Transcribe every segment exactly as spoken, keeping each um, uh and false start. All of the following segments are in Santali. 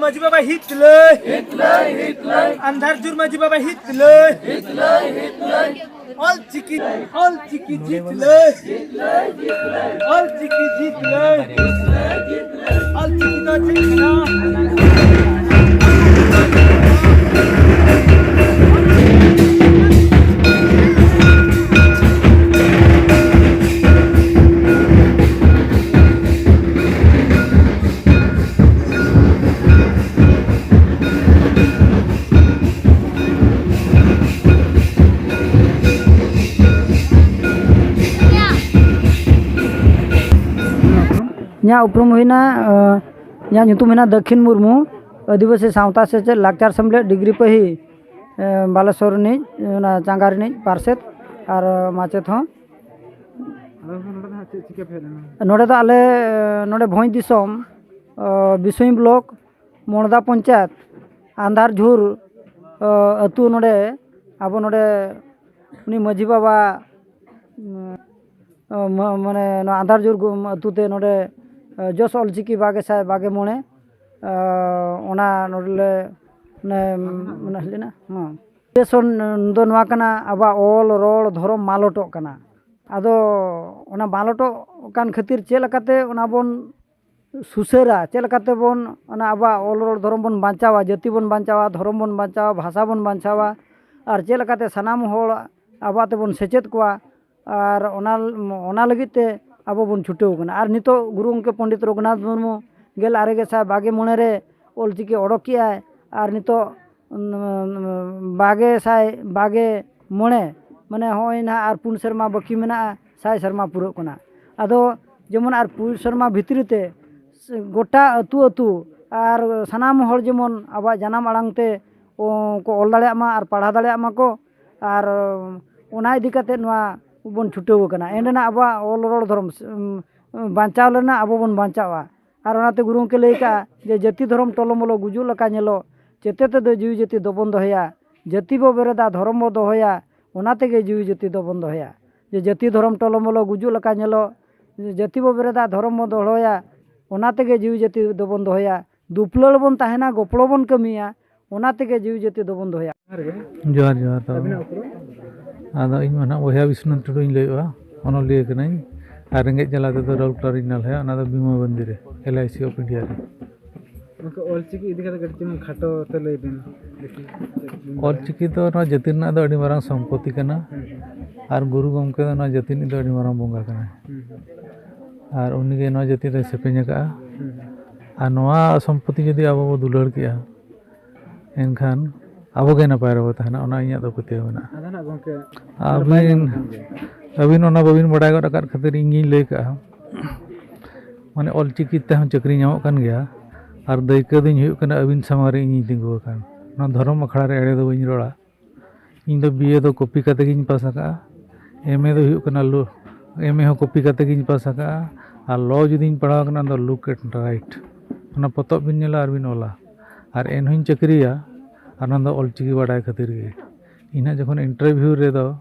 ᱢᱟᱹᱡᱷᱤ ᱵᱟᱵᱟ ᱦᱤᱛ ᱞᱟᱹᱭ, ᱟᱱᱫᱷᱟᱨ ᱡᱩᱨ ᱢᱟᱹᱡᱷᱤ ᱵᱟᱵᱟ ᱦᱤᱛ ᱞᱟᱹᱭ, ᱚᱞ ᱪᱤᱠᱤ, ᱚᱞ ᱪᱤᱠᱤ ᱡᱤᱛ ᱞᱟᱹᱭ, ᱚᱞ ᱪᱤᱠᱤ ᱡᱤᱛ ᱞᱟᱹᱭ, ᱚᱞ ᱪᱤᱠᱤ ᱫᱚ ᱪᱮᱫ ᱠᱟᱱᱟ? ᱤᱧᱟᱹᱜ ᱩᱯᱨᱩᱢ ᱦᱩᱭᱱᱟ, ᱤᱧᱟᱹᱜ ᱧᱩᱛᱩᱢ ᱦᱩᱭᱱᱟ ᱫᱟᱹᱠᱷᱤᱱ ᱢᱩᱨᱢᱩ, ᱟᱹᱫᱤᱵᱟᱹᱥᱤ ᱥᱟᱶᱛᱟ ᱥᱮᱪᱮᱫ ᱞᱟᱠᱪᱟᱨ ᱥᱮᱢᱞᱮᱫ ᱰᱤᱜᱽᱨᱤ ᱯᱟᱹᱦᱤ, ᱵᱟᱞᱮᱥᱚᱨ ᱨᱤᱱᱤᱡ, ᱚᱱᱟ ᱪᱟᱸᱜᱟ ᱨᱤᱱᱤᱡ ᱯᱟᱨᱥᱮᱛ ᱟᱨ ᱢᱟᱪᱮᱛ ᱦᱚᱸ᱾ ᱟᱫᱚ ᱱᱚᱰᱮ ᱫᱚ ᱦᱟᱸᱜ ᱪᱮᱫ ᱪᱤᱠᱟᱹ ᱯᱮ ᱦᱮᱡ ᱞᱮᱱᱟ? ᱱᱚᱰᱮ ᱫᱚ ᱟᱞᱮ, ᱱᱚᱰᱮ ᱵᱷᱚᱸᱡᱽ ᱫᱤᱥᱚᱢ, ᱵᱤᱥᱩᱭ ᱵᱞᱚᱠ, ᱢᱚᱲᱫᱟ ᱯᱚᱧᱪᱟᱭᱮᱛ, ᱟᱱᱫᱷᱟᱨ ᱡᱷᱩᱨ, ᱟᱹᱛᱩ ᱱᱚᱰᱮ, ᱟᱵᱚ ᱱᱚᱰᱮ ᱩᱱᱤ ᱢᱟᱹᱡᱷᱤ ᱵᱟᱵᱟ, ᱢᱟ-, ᱢᱟᱱᱮ ᱱᱚᱣᱟ ᱟᱱᱫᱷᱟᱨ ᱡᱷᱩᱨ ᱜᱩ-, ᱟᱹᱛᱩ ᱛᱮ ᱱᱚᱰᱮ, ᱡᱚᱥ ᱚᱞ ᱪᱤᱠᱤ ᱵᱟᱜᱮ ᱥᱟᱭ ᱵᱟᱜᱮ ᱢᱚᱬᱮ, ᱚᱱᱟ ᱱᱚᱰᱮ ᱞᱮ, ᱢᱟᱱᱮ, ᱢᱟᱱᱮ ᱦᱮᱡ ᱞᱮᱱᱟ᱾ ᱦᱮᱸ᱾ ᱩᱫᱽᱫᱮᱥᱚ ᱫᱚ ᱱᱚᱣᱟ ᱠᱟᱱᱟ, ᱟᱵᱚᱣᱟᱜ ᱚᱞ, ᱨᱚᱲ, ᱫᱷᱚᱨᱚᱢ ᱢᱟᱞᱚᱴᱚᱜ ᱠᱟᱱᱟ᱾ ᱟᱫᱚ ᱚᱱᱟ ᱢᱟᱞᱚᱴᱚᱜ ᱠᱟᱱ ᱠᱷᱟᱹᱛᱤᱨ ᱪᱮᱫ ᱞᱮᱠᱟᱛᱮ ᱚᱱᱟ ᱵᱚᱱ ᱥᱩᱥᱟᱹᱨᱟ, ᱪᱮᱫ ᱞᱮᱠᱟᱛᱮ ᱵᱚᱱ ᱚᱱᱟ ᱟᱵᱚᱣᱟᱜ ᱚᱞ, ᱨᱚᱲ, ᱫᱷᱚᱨᱚᱢ ᱵᱚᱱ ᱵᱟᱧᱪᱟᱣᱟ, ᱡᱟᱹᱛᱤ ᱵᱚᱱ ᱵᱟᱧᱪᱟᱣᱟ, ᱫᱷᱚᱨᱚᱢ ᱵᱚᱱ ᱵᱟᱧᱪᱟᱣᱟ, ᱵᱷᱟᱥᱟ ᱵᱚᱱ ᱵᱟᱧᱪᱟᱣᱟ, ᱟᱨ ᱪᱮᱫ ᱞᱮᱠᱟᱛᱮ ᱥᱟᱱᱟᱢ ᱦᱚᱲ ᱟᱵᱚᱣᱟᱜ ᱛᱮᱵᱚᱱ ᱥᱮᱪᱮᱫ ᱠᱚᱣᱟ, ᱟᱨ ᱚᱱᱟ, ᱚᱱᱟ ᱞᱟᱹᱜᱤᱫ ᱛᱮ ᱟᱵᱚ ᱵᱚᱱ ᱪᱷᱩᱴᱟᱹᱣ ᱠᱟᱱᱟ᱾ ᱟᱨ ᱱᱤᱛᱚᱜ ᱜᱩᱨᱩ ᱜᱚᱢᱠᱮ ᱯᱚᱱᱰᱤᱛ ᱨᱚᱜᱷᱩᱱᱟᱛᱷ ᱢᱩᱨᱢᱩ ᱜᱮᱞ ᱟᱨᱮ ᱜᱮᱥᱟᱭ ᱵᱟᱜᱮ ᱢᱚᱬᱮ ᱨᱮ ᱚᱞ ᱪᱤᱠᱤ ᱚᱰᱚᱠ ᱠᱮᱜᱼᱟᱭ, ᱟᱨ ᱱᱤᱛᱚᱜ ᱵᱟᱜᱮ ᱥᱟᱭ ᱵᱟᱜᱮ ᱢᱚᱬᱮ, ᱢᱟᱱᱮ ᱦᱚᱸᱜᱼᱚᱭ ᱱᱟᱦᱟᱜ ᱟᱨ ᱯᱩᱱ ᱥᱮᱨᱢᱟ ᱵᱟᱹᱠᱤ ᱢᱮᱱᱟᱜᱼᱟ, ᱥᱟᱭ ᱥᱮᱨᱢᱟ ᱯᱩᱨᱟᱹᱜ ᱠᱟᱱᱟ᱾ ᱟᱫᱚ ᱡᱮᱢᱚᱱ ᱟᱨ ᱯᱩᱱ ᱥᱮᱨᱢᱟ ᱵᱷᱤᱛᱨᱤ ᱛᱮ ᱜᱚᱴᱟ ᱟᱹᱛᱩ ᱟᱹᱛᱩ ᱟᱨ ᱥᱟᱱᱟᱢ ᱦᱚᱲ ᱡᱮᱢᱚᱱ ᱟᱵᱚᱣᱟᱜ ᱡᱟᱱᱟᱢ ᱟᱲᱟᱝ ᱛᱮ ᱠᱚ ᱚᱞ ᱫᱟᱲᱮᱭᱟᱜ ᱢᱟ ᱟᱨ ᱯᱟᱲᱦᱟᱣ ᱫᱟᱲᱮᱭᱟᱜ ᱢᱟᱠᱚ, ᱟᱨ ᱚᱱᱟ ᱤᱫᱤ ᱠᱟᱛᱮ ᱱᱚᱣᱟ ᱵᱚᱱ ᱪᱷᱩᱴᱟᱹᱣ ᱟᱠᱟᱱᱟ᱾ ᱮᱱ ᱨᱮᱱᱟᱜ ᱟᱵᱚᱣᱟᱜ ᱚᱞ ᱨᱚᱲ ᱫᱷᱚᱨᱚᱢ, ᱩᱢ, ᱵᱟᱧᱪᱟᱣ ᱞᱮᱱᱟ, ᱟᱵᱚ ᱵᱚᱱ ᱵᱟᱧᱪᱟᱣᱟ᱾ ᱟᱨ ᱚᱱᱟᱛᱮ ᱜᱩᱨᱩ ᱜᱚᱢᱠᱮ ᱞᱟᱹᱭ ᱠᱟᱜᱼᱟ ᱡᱮ, "ᱡᱟᱹᱛᱤ ᱫᱷᱚᱨᱚᱢ ᱴᱚᱞᱚᱢᱚᱞᱚ ᱜᱩᱡᱩᱜ ᱞᱮᱠᱟ ᱧᱮᱞᱚᱜ, ᱪᱮᱛᱮ ᱛᱮᱫᱚ ᱡᱤᱣᱤ ᱡᱟᱹᱛᱤ ᱫᱚᱵᱚᱱ ᱫᱚᱦᱚᱭᱟ, ᱡᱟᱹᱛᱤ ᱵᱚ ᱵᱮᱨᱮᱫᱟ ᱫᱷᱚᱨᱚᱢ ᱵᱚ ᱫᱚᱦᱚᱭᱟ, ᱚᱱᱟ ᱛᱮᱜᱮ ᱡᱤᱣᱤ ᱡᱟᱹᱛᱤ ᱫᱚᱵᱚᱱ ᱫᱚᱦᱚᱭᱟ᱾" ᱡᱮ ᱡᱟᱹᱛᱤ ᱫᱷᱚᱨᱚᱢ ᱴᱚᱞᱚᱢᱚᱞᱚ ᱜᱩᱡᱩᱜ ᱞᱮᱠᱟ ᱧᱮᱞᱚᱜ, ᱡᱟᱹᱛᱤ ᱵᱚ ᱵᱮᱨᱮᱫᱟ ᱫᱷᱚᱨᱚᱢ ᱵᱚ ᱫᱚᱦᱚᱭᱟ, ᱚᱱᱟ ᱛᱮᱜᱮ ᱡᱤᱣᱤ ᱡᱟᱹᱛᱤ ᱫᱚᱵᱚᱱ ᱫᱚᱦᱚᱭᱟ᱾ ᱫᱩᱯᱞᱟᱹᱲ ᱵᱚᱱ ᱛᱟᱦᱮᱱᱟ, ᱜᱚᱯᱲᱚ ᱵᱚᱱ ᱠᱟᱹᱢᱤᱭᱟ, ᱚᱱᱟ ᱛᱮᱜᱮ ᱡᱤᱣᱤ ᱡᱟᱹᱛᱤ ᱫᱚᱵᱚᱱ ᱫᱚᱦᱚᱭᱟ᱾ ᱡᱚᱦᱟᱨ ᱜᱮ᱾ ᱡᱚᱦᱟᱨ, ᱡᱚᱦᱟᱨ ᱛᱟᱵᱚᱱ᱾ ᱟᱹᱵᱤᱱᱟᱜ ᱩᱯᱨᱩᱢ? ᱟᱫᱚ ᱤᱧ ᱢᱟ ᱱᱟᱦᱟᱜ ᱵᱚᱭᱦᱟ ᱵᱤᱥᱱᱩ ᱴᱩᱰᱩᱧ ᱞᱟᱹᱭᱚᱜᱼᱟ, ᱚᱱᱚᱞᱤᱭᱟᱹ ᱠᱟᱹᱱᱟᱹᱧ᱾ ᱟᱨ ᱨᱮᱸᱜᱮᱡ ᱡᱟᱞᱟ ᱛᱮᱫᱚ ᱨᱟᱣᱩᱞᱠᱮᱞᱟ ᱨᱤᱧ ᱱᱟᱞᱦᱟᱭᱟ, ᱚᱱᱟ ᱫᱚ ᱵᱤᱢᱟ ᱵᱟᱱᱫᱤ ᱨᱮ, L I C of India ᱨᱮ᱾ ᱜᱚᱢᱠᱮ, ᱚᱞᱪᱤᱠᱤ ᱤᱫᱤ ᱠᱟᱛᱮ ᱠᱟᱹᱴᱤᱡ ᱪᱩᱞᱩᱝ ᱠᱷᱟᱴᱚ ᱛᱮ ᱞᱟᱹᱭ ᱵᱤᱱ ᱫᱮᱠᱷᱤ, ᱪᱮᱫ ᱵᱤᱱ ᱵᱟᱲᱟᱭᱟ? ᱚᱞᱪᱤᱠᱤ ᱫᱚ ᱱᱚᱣᱟ ᱡᱟᱹᱛᱤ ᱨᱮᱱᱟᱜ ᱫᱚ ᱟᱹᱰᱤ ᱢᱟᱨᱟᱝ ᱥᱚᱢᱯᱚᱛᱤ ᱠᱟᱱᱟ᱾ ᱦᱩᱸ, ᱦᱩᱸ᱾ ᱟᱨ ᱜᱩᱨᱩ ᱜᱚᱢᱠᱮ ᱫᱚ ᱱᱚᱣᱟ ᱡᱟᱹᱛᱤ ᱨᱤᱱᱤᱡ ᱫᱚ ᱟᱹᱰᱤ ᱢᱟᱨᱟᱝ ᱵᱚᱸᱜᱟ ᱠᱟᱱᱟᱭ᱾ ᱦᱩᱸ, ᱦᱩᱸ᱾ ᱟᱨ ᱩᱱᱤᱜᱮ ᱱᱚᱣᱟ ᱡᱟᱹᱛᱤ ᱫᱚᱭ ᱥᱮᱯᱮᱧ ᱟᱠᱟᱫᱼᱟ᱾ ᱦᱩᱸ, ᱦᱩᱸ᱾ ᱟᱨ ᱱᱚᱣᱟ ᱥᱚᱢᱯᱚᱛᱤ ᱡᱩᱫᱤ ᱟᱵᱚ ᱵᱚ ᱫᱩᱞᱟᱹᱲ ᱠᱮᱜᱼᱟ, ᱮᱱᱠᱷᱟᱱ ᱟᱵᱚ ᱜᱮ ᱱᱟᱯᱟᱭ ᱨᱮᱵᱚ ᱛᱟᱦᱮᱱᱟ, ᱚᱱᱟ ᱤᱧᱟᱹᱜ ᱫᱚ ᱯᱟᱹᱛᱭᱟᱹᱣ ᱢᱮᱱᱟᱜᱼᱟ᱾ ᱟᱫᱚ ᱱᱟᱜ ᱜᱚᱢᱠᱮ, ᱟᱹᱵᱤᱱ, ᱟᱹᱵᱤᱱ ᱚᱱᱟ ᱵᱟᱹᱵᱤᱱ ᱵᱟᱲᱟᱭ ᱜᱚᱫ ᱟᱠᱟᱫ ᱠᱷᱟᱹᱛᱤᱨ ᱤᱧ ᱜᱤᱧ ᱞᱟᱹᱭ ᱠᱟᱜᱼᱟ᱾ ᱢᱟᱱᱮ, ᱚᱞᱪᱤᱠᱤ ᱛᱮᱦᱚᱸ ᱪᱟᱹᱠᱨᱤ ᱧᱟᱢᱚᱜ ᱠᱟᱱ ᱜᱮᱭᱟ, ᱟᱨ ᱫᱟᱹᱭᱠᱟᱹ ᱫᱚᱧ ᱦᱩᱭᱩᱜ ᱠᱟᱱᱟ ᱟᱹᱵᱤᱱ ᱥᱟᱢᱟᱝ ᱨᱮ ᱤᱧᱤᱧ ᱛᱤᱸᱜᱩ ᱟᱠᱟᱱ᱾ ᱱᱚᱣᱟ ᱫᱷᱚᱨᱚᱢ ᱟᱠᱷᱲᱟ ᱨᱮ ᱮᱲᱮ ᱫᱚ ᱵᱟᱹᱧ ᱨᱚᱲᱟ᱾ ᱤᱧ ᱫᱚ ᱵᱤ ᱮ ᱫᱚ ᱠᱚᱯᱤ ᱠᱟᱛᱮ ᱜᱤᱧ ᱯᱟᱥ ᱟᱠᱟᱫᱼᱟ, ᱮᱢ ᱮ ᱫᱚ ᱦᱩᱭᱩᱜ ᱠᱟᱱᱟ ᱞᱚ, ᱮᱢ ᱮ ᱦᱚᱸ ᱠᱚᱯᱤ ᱠᱟᱛᱮ ᱜᱤᱧ ᱯᱟᱥ ᱟᱠᱟᱫᱼᱟ, ᱟᱨ ᱞᱚ ᱡᱩᱫᱤᱧ ᱯᱟᱲᱦᱟᱣ ᱠᱟᱱᱟ, ᱚᱱᱟ ᱫᱚ ᱞᱩᱠ ᱮᱴ ᱨᱟᱭᱤᱴ, ᱚᱱᱟ ᱯᱚᱛᱚᱵ ᱵᱤᱱ ᱧᱮᱞᱟ ᱟᱨ ᱵᱤᱱ ᱚᱞᱟ᱾ ᱟᱨ ᱮᱱᱦᱚᱸᱧ ᱪᱟᱹᱠᱨᱤᱭᱟ, ᱟᱨ ᱚᱱᱟ ᱫᱚ ᱚᱞᱪᱤᱠᱤ ᱵᱟᱰᱟᱭ ᱠᱷᱟᱹᱛᱤᱨ ᱜᱮ᱾ ᱤᱧ ᱦᱟᱸᱜ ᱡᱚᱠᱷᱚᱱ ᱤᱱᱴᱟᱨᱵᱷᱤᱭᱩ ᱨᱮᱫᱚ,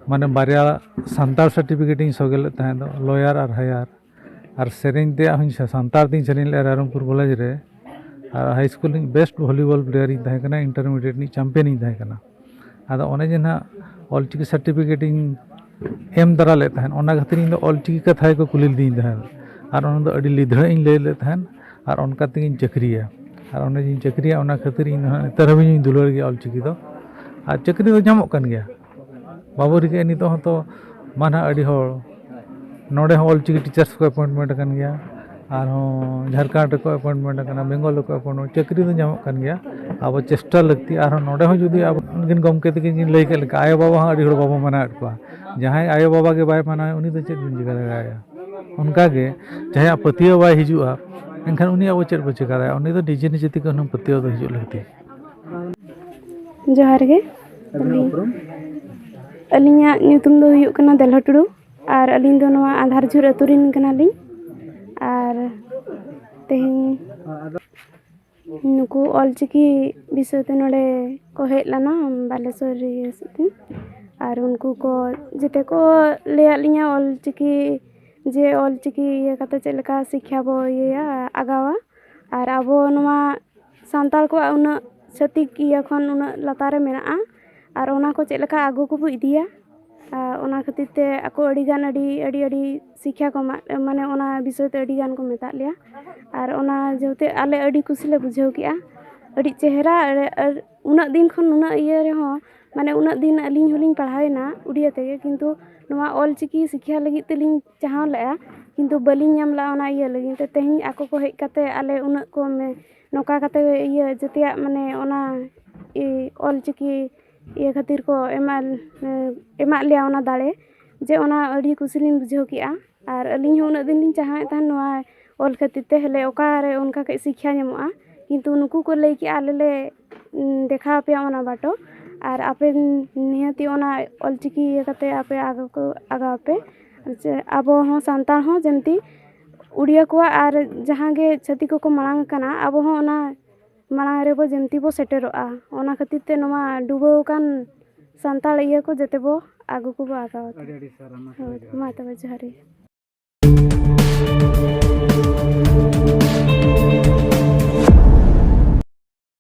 ᱢᱟᱱᱮ, ᱵᱟᱨᱭᱟ ᱥᱟᱱᱛᱟᱲ ᱥᱟᱨᱴᱤᱯᱷᱤᱠᱮᱴ ᱤᱧ ᱥᱚᱜᱮ ᱞᱮᱫ ᱛᱟᱦᱮᱸ ᱫᱚ, ᱞᱚᱭᱟᱨ ᱟᱨ ᱦᱟᱭᱟᱨ, ᱟᱨ ᱥᱮᱨᱮᱧ ᱛᱮᱭᱟᱜ ᱦᱚᱸᱧ ᱥᱮ-, ᱥᱟᱱᱛᱟᱲ ᱛᱤᱧ ᱥᱮᱨᱮᱧ ᱞᱮᱫᱼᱟ ᱨᱟᱭᱨᱚᱝᱯᱩᱨ ᱠᱚᱞᱮᱡᱽ ᱨᱮ᱾ ᱟᱨ ᱦᱟᱭ ᱥᱠᱩᱞ ᱨᱤᱧ ᱵᱮᱥᱴ ᱵᱷᱚᱞᱤᱵᱚᱞ ᱯᱞᱮᱭᱟᱨ ᱤᱧ ᱛᱟᱦᱮᱸ ᱠᱟᱱᱟ, ᱤᱱᱴᱟᱨᱢᱤᱰᱤᱭᱮᱴ ᱨᱤᱧ ᱪᱟᱢᱯᱤᱭᱟᱱ ᱤᱧ ᱛᱟᱦᱮᱸ ᱠᱟᱱᱟ᱾ ᱟᱫᱚ ᱚᱱᱮ ᱡᱮ ᱱᱟᱦᱟᱜ ᱚᱞᱪᱤᱠᱤ ᱥᱟᱨᱴᱤᱯᱷᱤᱠᱮᱴ ᱤᱧ ᱮᱢ ᱛᱟᱨᱟ ᱞᱮᱫ ᱛᱟᱦᱮᱸᱫ, ᱚᱱᱟ ᱠᱷᱟᱹᱛᱤᱨ ᱤᱧ ᱫᱚ ᱚᱞᱪᱤᱠᱤ ᱠᱟᱛᱷᱟ ᱜᱮᱠᱚ ᱠᱩᱞᱤ ᱞᱤᱫᱤᱧ ᱛᱟᱦᱮᱸᱫ᱾ ᱟᱨ ᱚᱱᱟ ᱫᱚ ᱟᱹᱰᱤ ᱞᱤᱫᱷᱲᱟᱹ ᱤᱧ ᱞᱟᱹᱭ ᱞᱮᱫ ᱛᱟᱦᱮᱸᱫ, ᱟᱨ ᱚᱱᱠᱟ ᱛᱮᱜᱤᱧ ᱪᱟᱹᱠᱨᱤᱭᱟ᱾ ᱟᱨ ᱚᱱᱮ ᱡᱮᱧ ᱪᱟᱹᱠᱨᱤᱭᱟ, ᱚᱱᱟ ᱠᱷᱟᱹᱛᱤᱨ ᱤᱧ ᱫᱚ ᱱᱟᱦᱟᱜ ᱱᱮᱛᱟᱨ ᱦᱟᱹᱵᱤᱡ ᱤᱧ ᱫᱩᱞᱟᱹᱲ ᱜᱮᱭᱟ ᱚᱞᱪᱤᱠᱤ ᱫᱚ᱾ ᱟᱨ ᱪᱟᱹᱠᱨᱤ ᱫᱚ ᱧᱟᱢᱚᱜ ᱠᱟᱱ ᱜᱮᱭᱟ᱾ ᱵᱟᱵᱚ ᱨᱤᱠᱟᱹᱭᱟ, ᱱᱤᱛᱚᱜ ᱦᱚᱸᱛᱚ ᱢᱟ ᱱᱟᱦᱟᱜ ᱟᱹᱰᱤ ᱦᱚᱲ ᱱᱚᱰᱮ ᱦᱚᱸ ᱚᱞᱪᱤᱠᱤ ᱴᱤᱪᱟᱨᱥ ᱠᱚ ᱮᱯᱚᱭᱮᱱᱴᱢᱮᱱᱴ ᱟᱠᱟᱱ ᱜᱮᱭᱟ, ᱟᱨᱦᱚᱸ ᱡᱷᱟᱲᱠᱷᱚᱸᱰ ᱨᱮᱠᱚ ᱮᱯᱚᱭᱮᱱᱴᱢᱮᱱᱴ ᱟᱠᱟᱱᱟ, ᱵᱮᱝᱜᱚᱞ ᱨᱮᱠᱚ ᱮᱯᱚᱭᱮᱱᱴᱢᱮᱱᱴ, ᱪᱟᱹᱠᱨᱤ ᱫᱚ ᱧᱟᱢᱚᱜ ᱠᱟᱱ ᱜᱮᱭᱟ᱾ ᱟᱵᱚ ᱪᱮᱥᱴᱟ ᱞᱟᱹᱠᱛᱤ, ᱟᱨᱦᱚᱸ ᱱᱚᱰᱮ ᱦᱚᱸ ᱡᱩᱫᱤ ᱟᱵᱚ ᱩᱱᱠᱤᱱ ᱜᱚᱢᱠᱮ ᱛᱟᱹᱠᱤᱱ ᱠᱤᱱ ᱞᱟᱹᱭ ᱠᱮᱫ ᱞᱮᱠᱟ, ᱟᱭᱳᱼᱵᱟᱵᱟ ᱦᱚᱸ ᱟᱹᱰᱤ ᱦᱚᱲ ᱵᱟᱵᱚ ᱢᱟᱱᱟᱣᱮᱫ ᱠᱚᱣᱟ᱾ ᱡᱟᱦᱟᱸᱭ ᱟᱭᱳᱼᱵᱟᱵᱟ ᱜᱮ ᱵᱟᱭ ᱢᱟᱱᱟᱣᱟ, ᱩᱱᱤ ᱫᱚ ᱪᱮᱫ ᱵᱚᱱ ᱪᱤᱠᱟᱹ ᱫᱟᱲᱮᱭᱟᱭᱟ? ᱚᱱᱠᱟᱜᱮ ᱡᱟᱦᱟᱸᱭᱟᱜ ᱯᱟᱹᱛᱭᱟᱹᱣ ᱵᱟᱭ ᱦᱤᱡᱩᱜᱼᱟ, ᱮᱱᱠᱷᱟᱱ ᱩᱱᱤ ᱟᱵᱚ ᱪᱮᱫ ᱵᱚ ᱪᱤᱠᱟᱹ ᱫᱟᱲᱮᱭᱟᱜᱼᱟ? ᱩᱱᱤ ᱫᱚ ᱱᱤᱡᱮ ᱱᱤᱡᱮ ᱛᱮᱜᱮ ᱦᱩᱱᱟᱹᱝ ᱯᱟᱹᱛᱭᱟᱹᱣ ᱫᱚ ᱦᱤᱡᱩᱜ ᱞᱟᱹᱠᱛᱤ᱾ ᱡᱚᱦᱟᱨ ᱜᱮ᱾ ᱟᱹᱵᱤᱱᱟᱜ ᱩᱯᱨᱩᱢ? ᱟᱹᱞᱤᱧᱟᱜ ᱧᱩᱛᱩᱢ ᱫᱚ ᱦᱩᱭᱩᱜ ᱠᱟᱱᱟ ᱫᱮᱞᱦᱟ ᱴᱩᱰᱩ, ᱟᱨ ᱟᱹᱞᱤᱧ ᱫᱚ ᱱᱚᱣᱟ ᱟᱸᱫᱷᱟᱨ ᱡᱷᱩᱨ ᱟᱹᱛᱩ ᱨᱮᱱ ᱠᱟᱱᱟᱞᱤᱧ᱾ ᱟᱨ ᱛᱮᱦᱮᱧ ᱱᱩᱠᱩ ᱚᱞᱪᱤᱠᱤ ᱵᱤᱥᱚᱭ ᱛᱮ ᱱᱚᱰᱮ ᱠᱚ ᱦᱮᱡ ᱞᱮᱱᱟ ᱵᱟᱞᱮᱥᱚᱨ ᱤᱭᱟᱹ ᱥᱮᱫ ᱛᱮ, ᱟᱨ ᱩᱱᱠᱩ ᱠᱚ ᱡᱮᱛᱮ ᱠᱚ ᱞᱟᱹᱭᱟᱫ ᱞᱤᱧᱟ ᱚᱞᱪᱤᱠᱤ, ᱡᱮ ᱚᱞᱪᱤᱠᱤ ᱤᱭᱟᱹ ᱠᱟᱛᱮ ᱪᱮᱫ ᱞᱮᱠᱟ ᱥᱤᱠᱠᱷᱟ ᱵᱚ ᱤᱭᱟᱹᱭᱟ, ᱟᱜᱟᱣᱟ᱾ ᱟᱨ ᱟᱵᱚ ᱱᱚᱣᱟ ᱥᱟᱱᱛᱟᱲ ᱠᱚᱣᱟᱜ ᱩᱱᱟᱹᱜ ᱪᱷᱟᱹᱛᱤᱠ ᱤᱭᱟᱹ ᱠᱷᱚᱱ ᱩᱱᱟᱹᱜ ᱞᱟᱛᱟᱨ ᱨᱮ ᱢᱮᱱᱟᱜᱼᱟ᱾ ᱟᱨ ᱚᱱᱟ ᱠᱚ ᱪᱮᱫ ᱞᱮᱠᱟ ᱟᱜᱩ ᱠᱚᱵᱚ ᱤᱫᱤᱭᱟ, ᱟᱨ ᱚᱱᱟ ᱠᱷᱟᱹᱛᱤᱨ ᱛᱮ ᱟᱠᱚ ᱟᱹᱰᱤᱜᱟᱱ ᱟᱹᱰᱤ ᱟᱹᱰᱤ ᱟᱹᱰᱤ ᱥᱤᱠᱠᱷᱟ ᱠᱚ ᱮᱢᱟᱜ, ᱢᱟᱱᱮ ᱚᱱᱟ ᱵᱤᱥᱚᱭ ᱛᱮ ᱟᱹᱰᱤᱜᱟᱱ ᱠᱚ ᱢᱮᱛᱟᱜ ᱞᱮᱭᱟ᱾ ᱟᱨ ᱚᱱᱟ ᱡᱮᱦᱮᱛᱩ ᱟᱞᱮ ᱟᱹᱰᱤ ᱠᱩᱥᱤ ᱞᱮ ᱵᱩᱡᱷᱟᱹᱣ ᱠᱮᱜᱼᱟ, ᱟᱹᱰᱤ ᱪᱮᱦᱨᱟ᱾ ᱟᱨ ᱩᱱᱟᱹᱜ ᱫᱤᱱ ᱠᱷᱚᱱ ᱱᱩᱱᱟᱹᱜ ᱤᱭᱟᱹ ᱨᱮᱦᱚᱸ, ᱢᱟᱱᱮ ᱩᱱᱟᱹᱜ ᱫᱤᱱ ᱟᱹᱞᱤᱧ ᱦᱚᱸᱞᱤᱧ ᱯᱟᱲᱦᱟᱣᱮᱱᱟ ᱩᱲᱤᱭᱟ ᱛᱮᱜᱮ, ᱠᱤᱱᱛᱩ ᱱᱚᱣᱟ ᱚᱞ ᱪᱤᱠᱤ ᱥᱤᱠᱠᱷᱟ ᱞᱟᱹᱜᱤᱫ ᱛᱮᱞᱤᱧ ᱪᱟᱦᱟᱣ ᱞᱮᱜᱼᱟ, ᱠᱤᱱᱛᱩ ᱵᱟᱹᱞᱤᱧ ᱧᱟᱢ ᱞᱮᱜᱼᱟ ᱚᱱᱟ ᱤᱭᱟᱹ ᱞᱟᱹᱜᱤᱫ ᱛᱮ᱾ ᱛᱮᱦᱮᱧ ᱟᱠᱚ ᱠᱚ ᱦᱮᱡ ᱠᱟᱛᱮ ᱟᱞᱮ ᱩᱱᱟᱹᱜ ᱠᱚ ᱢᱮ-, ᱱᱚᱝᱠᱟ ᱠᱟᱛᱮ ᱤᱭᱟᱹ ᱡᱮᱛᱮᱭᱟᱜ ᱢᱟᱱᱮ ᱚᱱᱟ ᱤ-, ᱚᱞ ᱪᱤᱠᱤ ᱤᱭᱟᱹ ᱠᱷᱟᱹᱛᱤᱨ ᱠᱚ ᱮᱢᱟ-, ᱮᱢᱟᱜ ᱞᱮᱭᱟ ᱚᱱᱟ ᱫᱟᱲᱮ, ᱡᱮ ᱚᱱᱟ ᱟᱹᱰᱤ ᱠᱩᱥᱤ ᱞᱤᱧ ᱵᱩᱡᱷᱟᱹᱣ ᱠᱮᱜᱼᱟ᱾ ᱟᱨ ᱟᱹᱞᱤᱧ ᱦᱚᱸ ᱩᱱᱟᱹᱜ ᱫᱤᱱ ᱞᱤᱧ ᱪᱟᱦᱟᱣᱮᱫ ᱛᱟᱦᱮᱱ ᱱᱚᱣᱟ ᱚᱞ ᱠᱷᱟᱹᱛᱤᱨ ᱛᱮ, ᱦᱮᱞᱮ ᱚᱠᱟᱨᱮ ᱚᱱᱠᱟ ᱠᱟᱹᱡ ᱥᱤᱠᱠᱷᱟ ᱧᱟᱢᱚᱜᱼᱟ, ᱠᱤᱱᱛᱩ ᱱᱩᱠᱩ ᱠᱚ ᱞᱟᱹᱭ ᱠᱮᱜᱼᱟ, ᱟᱞᱮ ᱞᱮ, ᱩᱸ, ᱫᱮᱠᱷᱟᱣ ᱟᱯᱮᱭᱟ ᱚᱱᱟ ᱵᱟᱴᱚ᱾ ᱟᱨ ᱟᱯᱮ ᱱᱤᱦᱟᱹᱛᱤ ᱚᱱᱟ ᱚᱞ ᱪᱤᱠᱤ ᱤᱭᱟᱹ ᱠᱟᱛᱮ ᱟᱯᱮ ᱟᱜᱟᱣ ᱠᱚ, ᱟᱜᱟᱣ ᱟᱯᱮ᱾ ᱡᱮ ᱟᱵᱚ ᱦᱚᱸ ᱥᱟᱱᱛᱟᱲ ᱦᱚᱸ ᱡᱮᱢᱛᱤ ᱩᱲᱤᱭᱟ ᱠᱚᱣᱟᱜ ᱟᱨ ᱡᱟᱦᱟᱸ ᱜᱮ ᱪᱷᱟᱹᱛᱤᱠ ᱠᱚᱠᱚ ᱢᱟᱲᱟᱝ ᱠᱟᱱᱟ, ᱟᱵᱚ ᱦᱚᱸ ᱚᱱᱟ ᱢᱟᱲᱟᱝ ᱨᱮᱵᱚ ᱡᱮᱢᱛᱤ ᱵᱚ ᱥᱮᱴᱮᱨᱚᱜᱼᱟ᱾ ᱚᱱᱟ ᱠᱷᱟᱹᱛᱤᱨ ᱛᱮ ᱱᱚᱣᱟ ᱰᱩᱵᱟᱹᱣ ᱟᱠᱟᱱ ᱥᱟᱱᱛᱟᱲ ᱤᱭᱟᱹ ᱠᱚ ᱡᱮᱛᱮ ᱵᱚ ᱟᱹᱜᱩ ᱠᱚᱵᱚ ᱟᱜᱟᱣ ᱟᱯᱮ᱾ ᱟᱹᱰᱤ ᱟᱹᱰᱤ ᱥᱟᱨᱦᱟᱣ, ᱢᱟ ᱦᱳᱭ, ᱛᱚᱵᱮ ᱡᱚᱦᱟᱨ᱾ ᱢᱟ ᱛᱚᱵᱮ ᱡᱚᱦᱟᱨ ᱜᱮ᱾